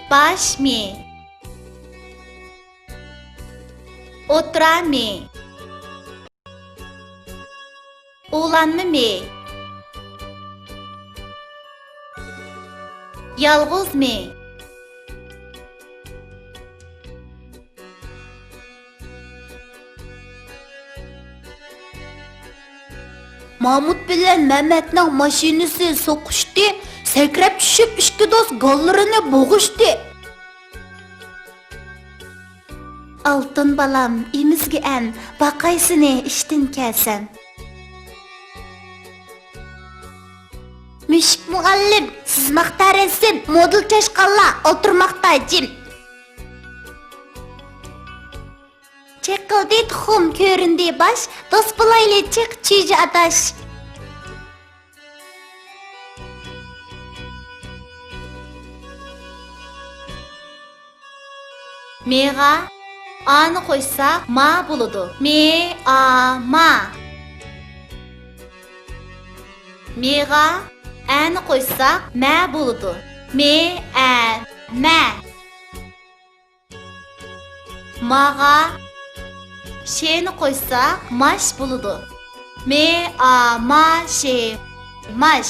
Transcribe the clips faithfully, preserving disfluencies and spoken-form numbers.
باش مى. ئوتتۇرا مى. ئۇلانما مى. يالغۇز مى. مامۇت بىلەن مەمەتنىڭ ماشىنىسى سوقۇشتى، سەكرەپ چۈشۈپ ئىككى دوست گاللىرىنى بوغۇشتى. ئالتۇن بالام، ئېمىزگە ئەن، باقاي سېنى ئىشتىن كەلسەم. مۈشۈك مۇئەللىم، سىزماقتا رەسىم، مودېل چاشقانلار ئولتۇرماقتا جىم. چېقىلدى تۇخۇم، كۆرۈندى باش، دوست بولايلى چىق چۈجە ئاداش. مېغا ئانى قوشساق ما بولىدۇ. مې، ئا، ما. مېغا ئەنى قوشساق مە بولىدۇ. مې، ئە، مە. ماغا شېنى قوشساق ماش بولىدۇ. مې، ئا، ما، شې، ماش.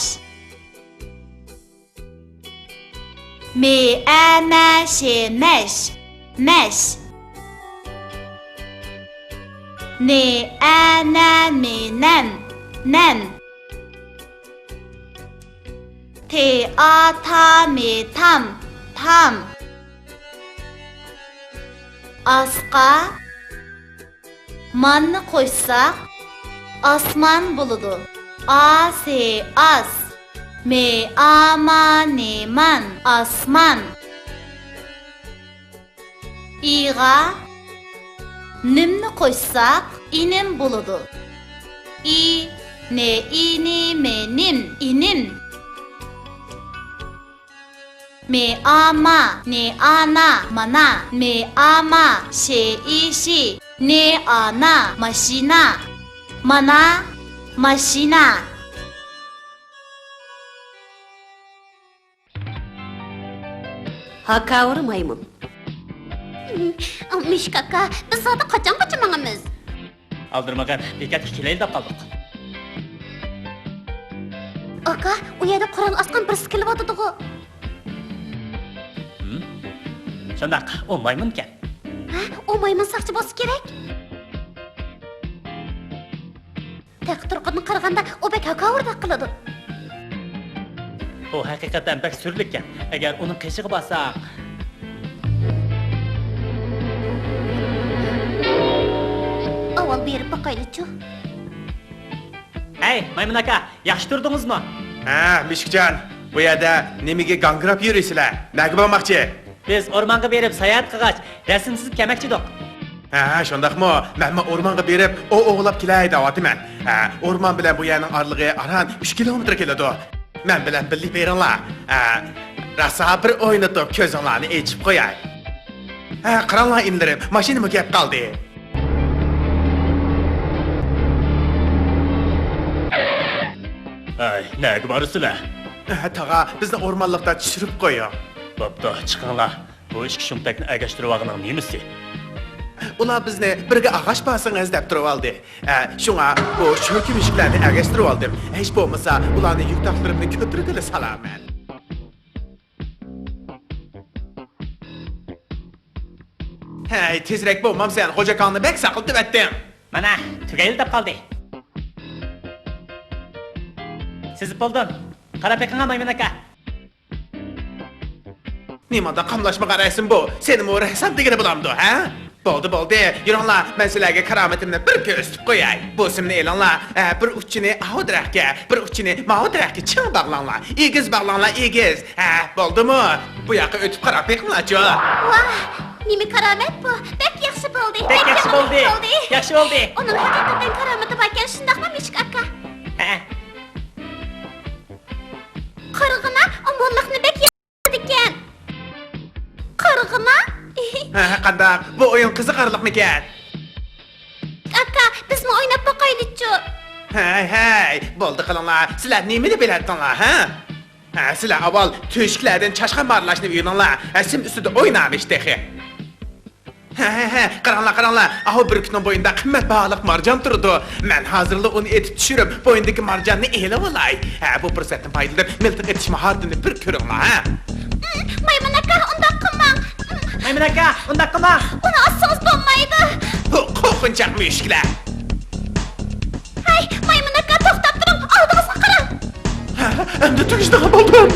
مې، ئە، مە، شې، مەش، مەش. نې، ئە، نە، مې، نەم، نەم. تې، ئا، تا، مې، تام، تام. ئاسقا ماننى قوشساق، ئاسمان بولىدۇ. ئا، سې، ئاس. مې، ئا، ما، نې، مان، ئاسمان. ئىغا نىمنى قوشساق، ئىنىم بولىدۇ. ئى، نې، ئى، نى، مې، نىم، ئىنىم. مې، ئا، ما، نې، ئا، نا، مانا. مې، ئا، ما، شې، ئى، شى. نې، ئا، نا، ماشىنا. مانا، ماشىنا. ھاكاۋۇر مايمۇن. مۈشۈك ئاكا، بىز زادى قاچانغىچە ماڭىمىز؟ ئالدىرىمىغىن، بېكەتكە كېلەيلى دەپ قالدۇق. ئاكا، ئۇ يەردە قورال ئاسقان بىرسى كېلىۋاتىدىغۇ. ھىم؟ شۇنداق، ئۇ مايمۇنكەن. ھە، ئۇ مايمۇن ساقچى بولسا كېرەك. تېخى تۇرقىدىن قارىغاندا، ئۇ بەك ھاكاۋۇردەك قىلىدۇ. ئۇ ھەقىقەتەن بەك سۈرلۈككەن. ئەگەر ئۇنىڭ قېشىغا بارساق. ئاۋۋال بېرىپ باقايلىچۇ. ھەي، مايمۇن ئاكا، ياخشى تۇردىڭىزمۇ؟ ھە، مۈشۈكجان، بۇ يەردە نېمىگە گاڭگىراپ يۈرىسىلەر؟ نەگە بارماقچى؟ بىز ئورمانغا بېرىپ ساياھەت قىلغاچ، رەسىمسىز كەلمەكچىدۇق. ھە، شۇنداقمۇ؟ مەنمۇ ئورمانغا بېرىپ ئوۋ ئوۋلاپ كېلەي دەۋاتىمەن. ھە، ئورمان بىلەن بۇ يەرنىڭ ئارىلىقى ئاران ئۈچ كىلومېتىر كېلىدۇ. مەن بىلەن بىللە بېرىڭلار. ھە، راسا بىر ئوينىتىپ كۆزۈڭلارنى ئېچىپ قوياي. ھە، قاراڭلار ئىنىلىرىم، ماشىنىمۇ كەپ قالدى. ھەي، نەگە بارىسىلەر؟ ھە، تاغا، بىزنى ئورمانلىقتا چۈشۈرۈپ قويۇڭ. بوپتۇ، چىقىڭلار. بۇ ئىككى شۇمتەكنى ئەگەشتۈرۈۋالغىنىڭ نېمىسى؟ ئۇلار بىزنى بىرگە ئاغاش بارسىڭىز دەپ تۇرۇۋالدى. ئە، شۇڭا بۇ شۆلكە مۈشۈكلەرنى ئەگەشتۈرۈۋالدىم. ھېچ بولمىسا ئۇلارنى يۈك تاقلىرىمنى كۆتۈرگىلى سالارمەن. ھەي، تېزرەك بولمامسەن، غوجا ئاكاڭنى بەك ساقلىتىۋەتتىڭ. مانا، تۈگەيلى دەپ قالدى. سىزىپ بولدۇم. قاراپ بېقىڭا، مايمۇن ئاكا. نېمانداق قاملاشمىغان رەسىم بۇ؟ سېنىمۇ رەسسام دېگىلى بولامدۇ، ھە؟ بولدى، بولدى، يۈرۈڭلار، مەن سىلەرگە كارامىتىمنى بىر كۆرسىتىپ قوياي. بۇ سىمنى ئېلىڭلار، ھە، بىر ئۇچىنى ئاۋۇ دەرەخكە، بىر ئۇچىنى ماۋۇ دەرەخكە چىڭ باغلاڭلار. ئېگىز باغلاڭلار، ئېگىز. ھە، بولدىمۇ؟ بۇ ياققا ئۆتۈپ قاراپ بېقىڭلارچۇ. ۋاھ، نېمە كارامەت بۇ؟ بەك ياخشى بولدى، بەك ياخشى بولدى. ياخشى بولدى. ئۇنىڭ ھەقىقەتەن كارامىتى باركەن، شۇنداقمۇ، مۈشۈك ئاكا؟ ھە. قارىغىنا، ئۇ موللاقنى بەك ياقتۇرىدىكەن. قارىغىنا. ھە، قانداق؟ بۇ ئويۇن قىزىقارلىقمىكەن؟ ئاكا، بىزمۇ ئويناپ باقايلىچۇ؟ ھەي، ھەي، بولدى قىلىڭلار. سىلەر نېمىنى بىلەتتىڭلار، ھە؟ ھە، سىلەر ئاۋۋال تۆشۈكلەردىن چاشقان مارىلاشنى ئۆگىنىڭلار. ھە، سىم ئۈستىدە ئوينامىش تېخى. ھە، ھە، ھە، قاراڭلار، قاراڭلار. ئاۋۇ بۈركۈتنىڭ بوينىدا قىممەت باھالىق مارجان تۇرىدۇ. مەن ھازىرلا ئۇنى ئېتىپ چۈشۈرۈپ، بوينىدىكى مارجاننى ئېلىۋالاي. ھە، بۇ پۇرسەتتىن پايدىلىنىپ، مىلتىق ئېتىش ماھارىتىنى بىر كۆرۈڭلار، ھە. مايمۇن ئاكا، ئۇنداق قىلماڭ. مايمۇن ئاكا، ئۇنداق قىلماڭ. ئۇنى ئاتسىڭىز بولمايدۇ. بۇ قورقۇنچاق مۈشۈكلەر. ھەي، مايمۇن ئاكا، توختاپ تۇرۇڭ، ئالدىڭىزغا قاراڭ. ھە، ئەمدى تۈگىشىدىغان بولدۇم.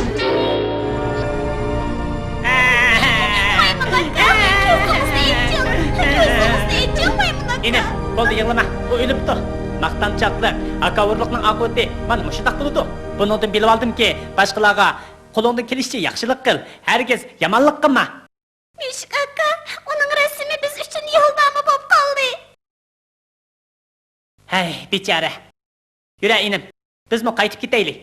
مايمۇن ئاكا، كۆزىڭىزنى ئېچىڭ، كۆزىڭىزنى ئېچىڭ، مايمۇن ئاكا. ئىنىم، بولدى، يىغلىما، ئۇ ئۆلۈپتۇ. ماختانچاقلىق، ھاكاۋۇرلۇقنىڭ ئاقىۋىتى مانا مۇشۇنداق بولىدۇ. بۇنىڭدىن بىلىۋالدىمكى، باشقىلارغا قولۇڭدىن كېلىشىچە ياخشىلىق قىل، ھەرگىز يامانلىق قىلما. مۈشۈك ئاكا، ئۇنىڭ رەسىمى بىز ئۈچۈن يولنامە بولۇپ قالدى. ھەي، بىچارە. يۈرە، ئىنىم، بىزمۇ قايتىپ كېتەيلى.